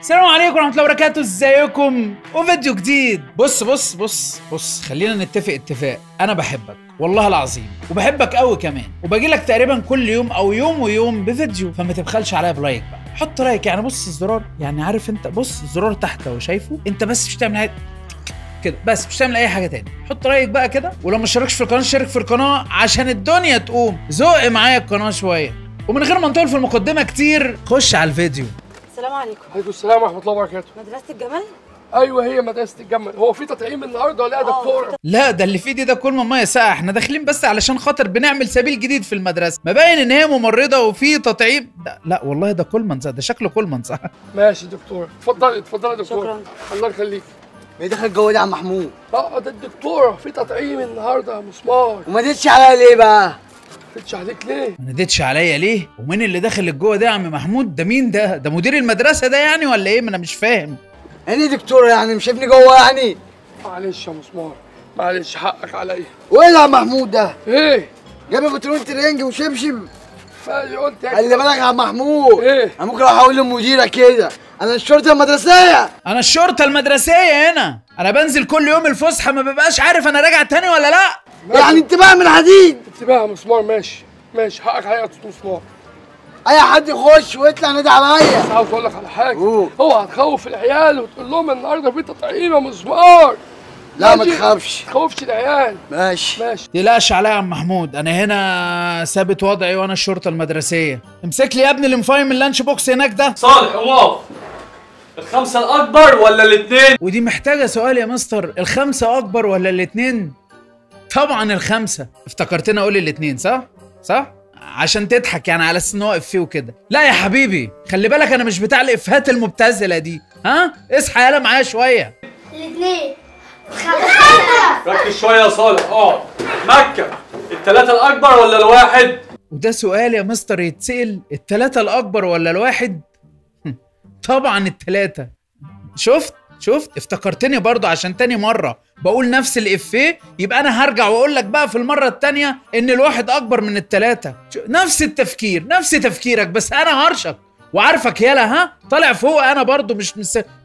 السلام عليكم ورحمة الله وبركاته، ازيكم؟ وفيديو جديد. بص بص بص بص، خلينا نتفق اتفاق، انا بحبك والله العظيم وبحبك قوي كمان، وباجي لك تقريبا كل يوم او يوم ويوم بفيديو، فما تبخلش عليا ب like بقى، حط like. يعني بص الزرار، يعني عارف انت، بص الزرار تحت اهو شايفه انت، بس مش تعمل حاجة كده، بس مش تعمل اي حاجة تاني، حط like بقى كده. ولو ما اشتركش في القناة اشترك في القناة عشان الدنيا تقوم، زق معايا القناة شوية. ومن غير ما نطول في المقدمة كتير، خش على الفيديو. السلام عليكم. وعليكم السلام ورحمة الله وبركاته. مدرسة الجمل؟ ايوه هي مدرسة الجمل. هو في تطعيم النهارده ولا يا دكتورة؟ لا ده اللي في ايدي ده كل ما مية ساقعه، احنا داخلين بس علشان خاطر بنعمل سبيل جديد في المدرسة، ما باين ان هي ممرضة وفي تطعيم. لا والله ده كولمان صح، ده شكله كولمان صح. ماشي يا دكتورة، اتفضلي اتفضلي يا دكتورة. شكرا. الله يخليك. ما دخل جوه دي يا عم محمود؟ اه ده الدكتورة في تطعيم النهارده يا مسمار. وما ديتش عليا ليه بقى؟ ما نديتش عليك ليه؟ ما نديتش عليا ليه؟ ومين اللي داخل جوه ده يا عم محمود؟ ده مين ده؟ ده مدير المدرسة ده يعني ولا ايه؟ ما انا مش فاهم. يعني دكتورة يعني مش شايفني جوه يعني؟ معلش يا مسمار، معلش حقك عليا. وايه يا عم محمود ده؟ ايه؟ جاب بنطلون ترنج وشبشب. ماشي قلت يعني. خلي بالك يا عم محمود. ايه؟ انا ممكن اروح اقول للمديرة كده، انا الشرطة المدرسية. انا الشرطة المدرسية هنا، انا بنزل كل يوم الفسحة ما ببقاش عارف انا راجع تاني ولا لا. يعني انتباه من الحديد. انتباه يا مسمار، ماشي ماشي حقك عليا يا مسمار. اي حد يخش ويطلع نادي عليا. بس عاوز اقول لك على حاجة، اوعى تخوف العيال وتقول لهم النهارده في تطعيم يا مسمار. لا ما تخافش، ما تخوفش العيال. ماشي ماشي. تقلقش عليا يا عم محمود، انا هنا ثابت وضعي وانا الشرطة المدرسية. امسك لي يا ابني المفايم ال lunch box هناك ده. صالح اقف. الخمسة الاكبر ولا الاثنين؟ ودي محتاجه سؤال يا مستر، الخمسة اكبر ولا الاثنين؟ طبعا الخمسة. افتكرتني اقول الاثنين صح؟ صح؟ عشان تضحك يعني على اساس ان هو افيه وكده. لا يا حبيبي خلي بالك انا مش بتاع الافيهات المبتذله دي. ها؟ اصحى يالا معايا شوية. الاثنين خمسة. ركز شوية يا صالح، اقعد. مكة الثلاثة الاكبر ولا الواحد؟ وده سؤال يا مستر يتسأل، الثلاثة الاكبر ولا الواحد؟ طبعا الثلاثة. شفت؟ شفت؟ افتكرتني برضه عشان تاني مرة بقول نفس الإفيه، يبقى أنا هرجع وأقول لك بقى في المرة التانية إن الواحد أكبر من التلاتة. نفس التفكير، نفس تفكيرك، بس أنا هرشك وعارفك يالا. ها؟ طالع فوق أنا برضه مش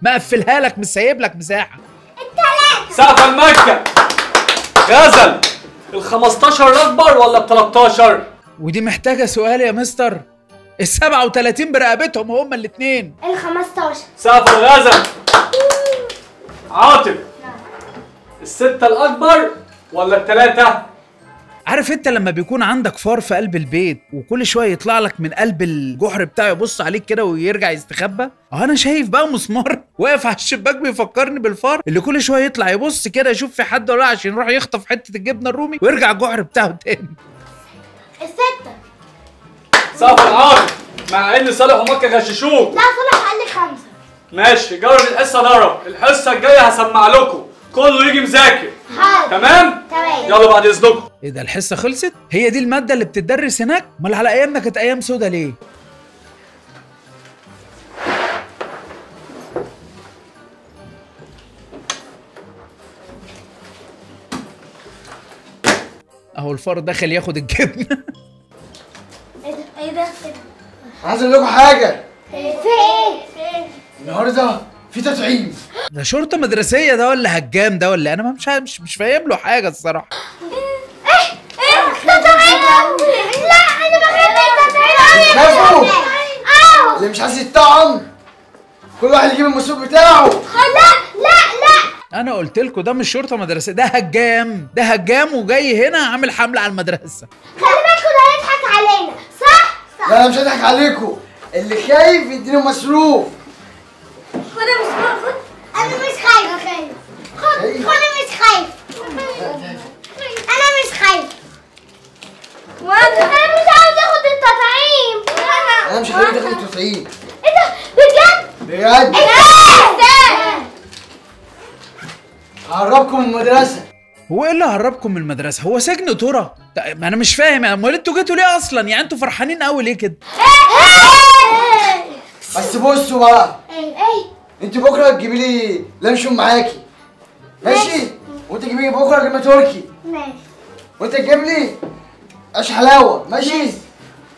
مقفلها لك، مش سايب لك مساحة. التلاتة. سقف المكة. غزل ال 15 الأكبر ولا ال 13؟ ودي محتاجة سؤال يا مستر، ال 37 برقبتهم هما الاتنين. ال 15. سقف الغزل. عاطف الستة الأكبر ولا التلاتة؟ عارف أنت لما بيكون عندك فار في قلب البيت وكل شوية يطلع لك من قلب الجحر بتاعه يبص عليك كده ويرجع يستخبى؟ أنا شايف بقى مسمار واقف على الشباك بيفكرني بالفار اللي كل شوية يطلع يبص كده يشوف في حد ولا لا عشان يروح يخطف حتة الجبنة الرومي ويرجع الجحر بتاعه تاني. الستة. سقف العاطف، مع إن صالح ومكة غششوك. لا صالح قال لي خمسة. ماشي، جرب الحصة ضرب، الحصة الجاية هسمع لكم، كله يجي مذاكر. حاضر. تمام؟ تمام. يلا بعد اذنكم. ايه ده الحصة خلصت؟ هي دي المادة اللي بتدرس هناك؟ امال على ايامنا كانت ايام سودا ليه؟ اهو الفار دخل ياخد الجبنة. ايه ده؟ ايه ده؟ عايز اقول لكم حاجة. في ايه؟ في ايه؟ النهارده في تطعيم. ده شرطة مدرسية ده ولا هجام ده ولا انا مش فاهم له حاجة الصراحة. ايه ايه تطعيم؟ لا انا بخاف من التطعيم قوي. اللي مش عايز يتطعم كل واحد يجيب المصروف بتاعه. لا لا لا انا قلت لكم ده مش شرطة مدرسية، ده هجام، ده هجام وجاي هنا عامل حملة على المدرسة. خلي بالكم ده هيضحك علينا صح؟ صح. لا انا مش هضحك عليكم، اللي خايف يديله مصروف. خد يا مسمار خد. انا مش خايف. خد خد مش خايف. انا مش خايف. وانا مش عاوز اخد التطعيم. انا مش هخليك تاخد التطعيم. ايه ده بجد؟ بجد؟ ازاي؟ ههربكم من المدرسة. هو ايه اللي هربكم من المدرسة؟ هو سجن ترى؟ ما انا مش فاهم، امال انتوا جيتوا ليه اصلا؟ يعني انتوا فرحانين قوي ليه كده؟ بس بصوا بقى. ايه؟ انت بكره تجيبي لي لانشون معاكي. ماشي؟ وانت تجيبي لي بكره جبنه تركي. ماشي. وانت تجيب لي عيش حلاوة، ماشي؟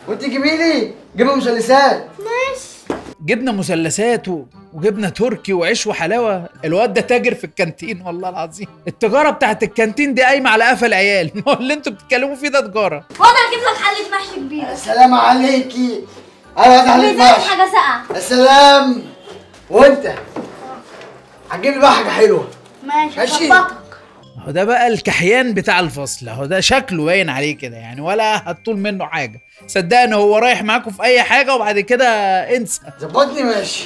وانت تجيبي لي جبنه مثلثات. ماشي. جبنه مثلثات وجبنه تركي وعيش وحلاوة. الواد ده تاجر في الكانتين والله العظيم. التجارة بتاعت الكانتين دي قايمة على قفا العيال. ما هو اللي انتوا بتتكلموا فيه ده تجارة. وانا هجيب لك حله محشي كبيرة. السلام عليكي. انا عايز حله محشي. حاجة ساقعه. السلام. وانت هتجيب لي بقى حاجة حلوة. ماشي هظبطك. هو ده بقى الكحيان بتاع الفصل، هو ده شكله باين عليه كده يعني، ولا هتطول منه حاجة. صدقني هو رايح معاكم في اي حاجة وبعد كده انسى. ظبطني ماشي.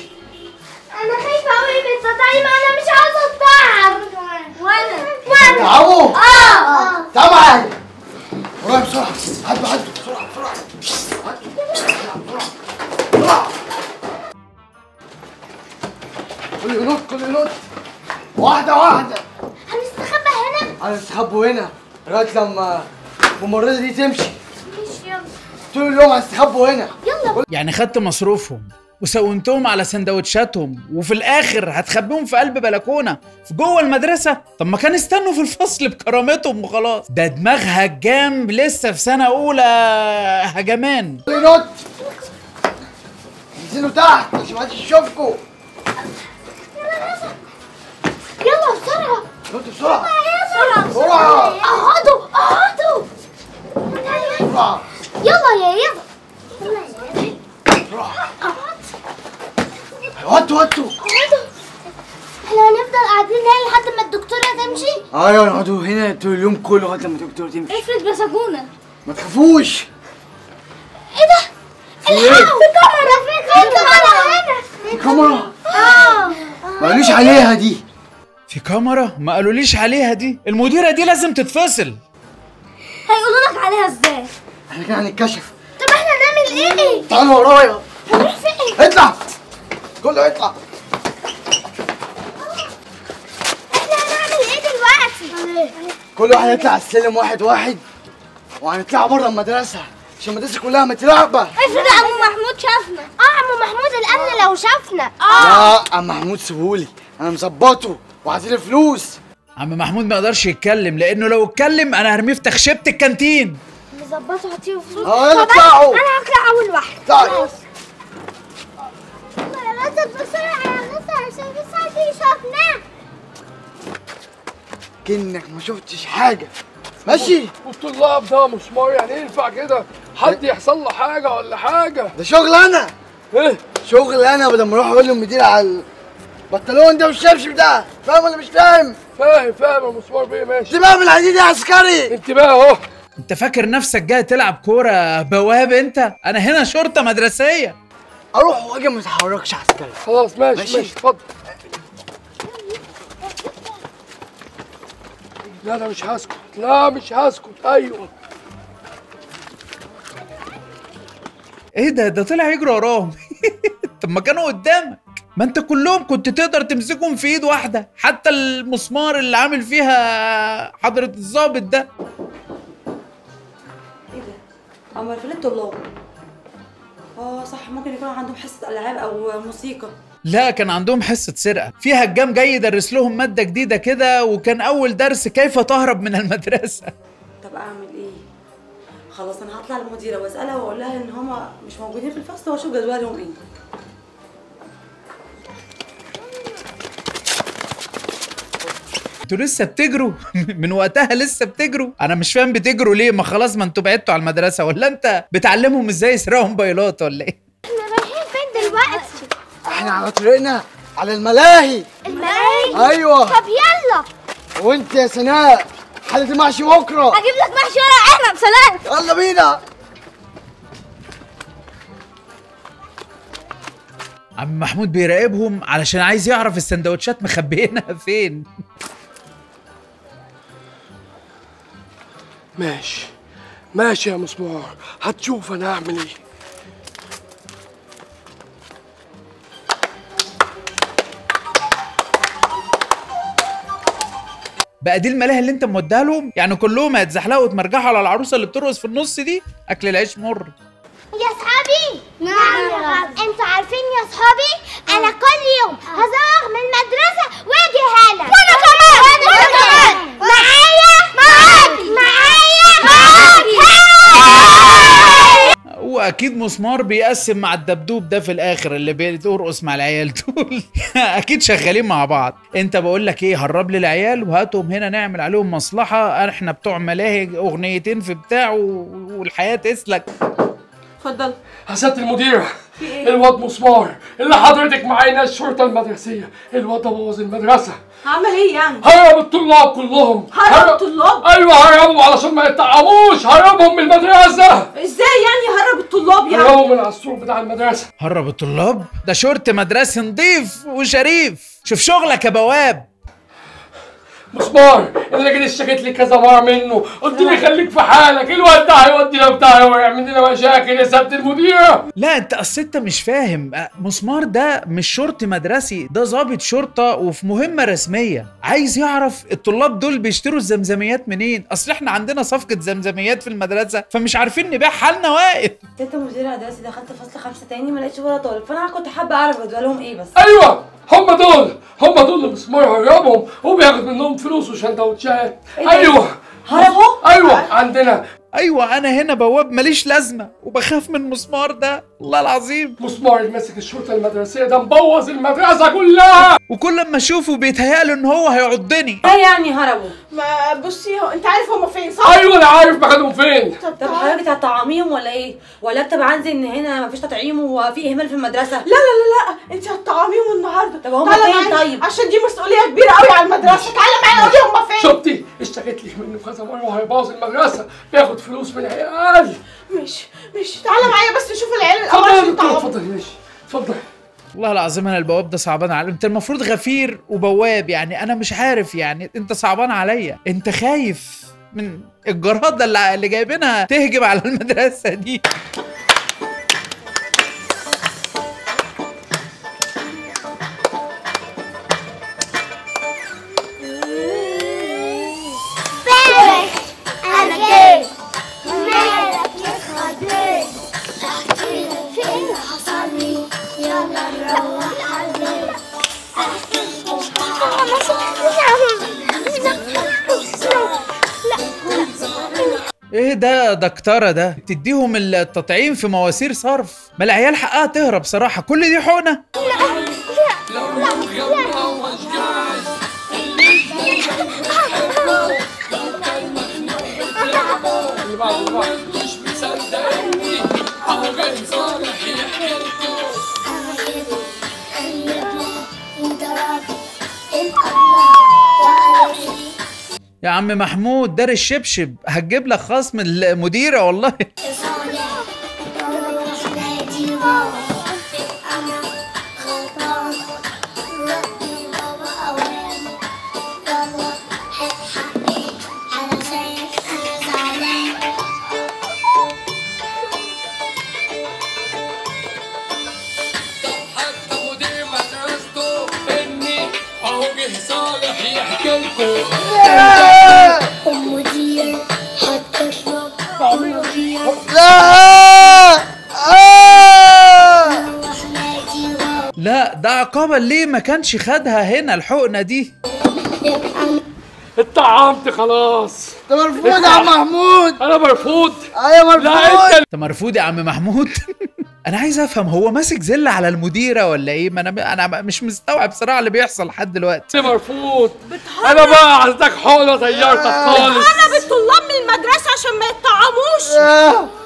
انا خايفة قوي من التطعيم، انا مش عاوزه اتطعم. وانا تعبوا؟ اه طبعا. ورايا بسرعة، عدوا عدوا بسرعة بسرعة بسرعة بسرعة. كله ينط كله ينط، واحدة واحدة. هنستخبى هنا؟ هنستخبوا هنا لغاية لما الممرضة دي تمشي. ماشي يلا. طول اليوم هنستخبوا هنا. يلا. يعني خدت مصروفهم وسومتهم على سندوتشاتهم وفي الاخر هتخبيهم في قلب بلكونة في جوه المدرسة؟ طب ما كان استنوا في الفصل بكرامتهم وخلاص. ده دماغ هجام لسه في سنة اولى هجمان. ينط. انزلوا تحت عشان ما حدش يشوفكم. يلا بسرعة. نط بسرعة. بسرعة بسرعة. اقعدوا اقعدوا. بسرعة. يلا يا يلا. بسرعة. اقعد. وطوا. احنا هنفضل قاعدين هنا لحد ما الدكتورة تمشي؟ ايوه نقعدوا هنا طول اليوم كله لغاية لما الدكتورة تمشي. افرض مسكونا. ما تخافوش. ايه ده؟ الحقوا، في كاميرا، في كاميرا هنا. في كاميرا؟ اه. ما قالوليش عليها دي. في كاميرا؟ ما قالوليش عليها دي. المديرة دي لازم تتفصل. هيقولوا لك عليها ازاي؟ احنا كده هنتكشف. طب احنا نعمل ايه؟ تعالوا ورايا. هنروح فين؟ اطلع. كله يطلع. احنا هنعمل ايه دلوقتي؟ كل واحد يطلع على السلم واحد واحد، وهنطلع بره المدرسة عشان المدرسة كلها متراقبة. افرض عمو محمود شافنا. عمو محمود الأمن لو شافنا. لا عم محمود سيبهولي، أنا مظبطه وعايزين فلوس. عم محمود ما يقدرش يتكلم لأنه لو اتكلم أنا هرميه في تخشبة الكانتين. مظبطه وهديله فلوس. يلا اطلعوا. أنا هطلع أول واحد. اطلعوا. بسرعة يا غصة عشان بس يشوفنا. كأنك ما شفتش حاجة. ماشي. والطلاب ده مسمار يعني ينفع كده حد يحصل له حاجة ولا حاجة؟ ده شغل أنا. إيه؟ شغل أنا، بدل ما أروح أقول للمدير على البنطلون ده والشبشب ده، فاهم ولا مش فاهم؟ فاهم فاهم يا مسمار بيه. ماشي. انتباه من الحديد يا عسكري. انتباه أهو. أنت فاكر نفسك جاي تلعب كورة بواب أنت؟ أنا هنا شرطة مدرسية. اروح واجي ما اتحركش عسكري. خلاص ماشي ماشي اتفضل. لا انا مش هسكت، لا مش هسكت. ايوه. ايه ده؟ ده طلع يجري وراهم. طب ما كانوا قدامك، ما انت كلهم كنت تقدر تمسكهم في ايد واحدة، حتى المسمار اللي عامل فيها حضره الضابط ده. ايه ده؟ امال فين الطلاب؟ صح، ممكن يكون عندهم حصة ألعاب أو موسيقى. لا كان عندهم حصة سرقة، فيها الجام جاي يدرس لهم مادة جديدة كده، وكان أول درس كيف تهرب من المدرسة. طب أعمل إيه؟ خلاص أنا هطلع للمديرة وأسألها وأقول لها إن هما مش موجودين في الفصل وأشوف جدولهم إيه. انتوا لسه بتجروا؟ من وقتها لسه بتجروا؟ انا مش فاهم بتجروا ليه؟ ما خلاص ما انتوا بعدتوا على المدرسة، ولا انت بتعلمهم ازاي يسرقوا موبايلات ولا ايه؟ احنا رايحين فين دلوقتي؟ احنا على طريقنا على الملاهي. الملاهي؟ ايوه. طب يلا. وانت يا سناء حلة المحشي بكره. اجيب لك محشي ورق عنب. سلام. يلا بينا. عم محمود بيراقبهم علشان عايز يعرف السندوتشات مخبيينها فين. ماشي ماشي يا مسمار، هتشوف انا هعمل ايه. بقى دي الملاهي اللي انت موديها لهم؟ يعني كلهم هيتزحلقوا ويتمرجحوا على العروسة اللي بترقص في النص دي؟ اكل العيش مر. يا اصحابي. نعم يا غازي. انتوا عارفين يا اصحابي انا كل يوم هزوغ من المدرسة واجي هنا. وانا كمان. وانا كمان. معايا معاكي معايا معاكي. واكيد مسمار بيقسم مع الدبدوب ده في الاخر اللي بيرقص مع العيال دول. اكيد شغالين مع بعض. انت بقول لك ايه، هرب لي العيال وهاتهم هنا نعمل عليهم مصلحة، احنا بتوع ملاهي اغنيتين في بتاع والحياة تسلك. اتفضل يا سيادة المدير. الواد مسمار اللي حضرتك معانا الشرطة المدرسية، الواد ده بوظ المدرسة. عمل ايه يعني؟ هرب الطلاب كلهم. هرب الطلاب؟ ايوه هربهم علشان ما يتطعموش، هربهم من المدرسة. ازاي يعني هرب الطلاب يعني؟ هربهم من على السور بتاع المدرسة. هرب الطلاب؟ ده شرطي مدرسي نضيف وشريف. شوف شغلك يا بواب. مسمار اللي جيت اشتكيت لي كذا مرة منه، قلت لي خليك في حالك، الواد ده هيودينا في داهية ويعمل لنا مشاكل يا سيادة المدير. لا انت اصل انت مش فاهم، مسمار ده مش شرطي مدرسي، ده ضابط شرطه وفي مهمة رسمية، عايز يعرف الطلاب دول بيشتروا الزمزميات منين، اصل احنا عندنا صفقة زمزميات في المدرسة فمش عارفين نبيع، حالنا واقف. سيادة المدير مدرسي دخلت فصل 5 تاني ما لقيتش ولا طالب، فانا كنت حابة اعرف جدولهم ايه بس. ايوه هم دول اللي مسمار هربهم وبياخد منهم فلوس وشندوتشات. ايوه هربوا؟ ايوه عندنا. ايوه انا هنا بواب ماليش لازمه وبخاف من مسمار ده والله العظيم. مسمار اللي ماسك الشرطة المدرسية ده مبوظ المدرسة كلها، وكل ما اشوفه بيتهيأله ان هو هيعضني. ايه يعني هربوا؟ ما بصي انت عارف هما فين صح؟ ايوه انا عارف مكانهم فين. طب حضرتك هتطعميهم ولا ايه؟ ولا اكتب عندي ان هنا مفيش تطعيم وفي اهمال في المدرسة؟ لا لا لا لا انت هتطعميهم النهارده. طب هما فين طيب؟ عشان دي مسؤولية كبيرة قوي على المدرسة. تعالى معايا قولي هما فين. شفتي اشتكيت لك منه كذا مرة وهيبوظ المدرسة، بياخد فلوس من العيال. ماشي ماشي تعالى معايا بس نشوف العيال الاول عشان نطعمهم. اتفضل ماشي اتفضل. والله العظيم انا البواب ده صعبان عليا، انت المفروض غفير وبواب يعني، انا مش عارف يعني انت صعبان عليا، انت خايف من الجرادة اللي جايبينها تهجم على المدرسة دي. ايه ده دكتورة ده بتديهم التطعيم في مواسير صرف؟ ما العيال حقها تهرب صراحة، كل دي حقنة. لا لا يا عم محمود دار الشبشب هتجيب لك خصم المديرة والله. لا ده عقابا ليه ما كانش خدها هنا الحقنة دي. اتطعمت خلاص. انت مرفوض يا عم محمود. انا مرفوض. ايوه مرفوض. لا انت مرفوض يا عم محمود. انا عايز افهم هو ماسك زلة على المديرة ولا ايه؟ ما انا مش مستوعب صراحة اللي بيحصل لحد دلوقتي. مرفوض. انا بقى عايزك حقنه طيارتك خالص. انا بالطلاب من المدرسة عشان ما يتطعموش.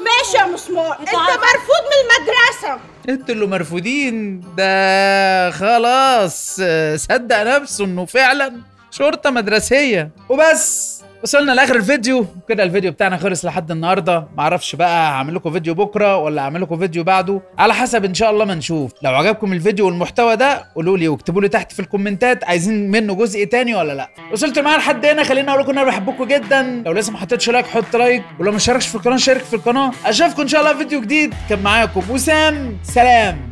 ماشي يا مسمار انت مرفوض من المدرسة. انتوا اللي مرفوضين ده خلاص، صدق نفسه انه فعلا شرطه مدرسيه. وبس وصلنا لاخر الفيديو كده، الفيديو بتاعنا خلص لحد النهارده. معرفش بقى هعمل لكم فيديو بكره ولا هعمل لكم فيديو بعده، على حسب ان شاء الله ما نشوف. لو عجبكم الفيديو والمحتوى ده قولوا لي واكتبوا لي تحت في الكومنتات عايزين منه جزء تاني ولا لا. وصلت معايا لحد هنا، خليني اقول لكم ان انا بحبكم جدا. لو لسه ما حطيتش like حط like، ولو ما اشتركتش في القناة شارك في القناة. اشوفكم ان شاء الله في فيديو جديد. كان معاكم وسام، سلام.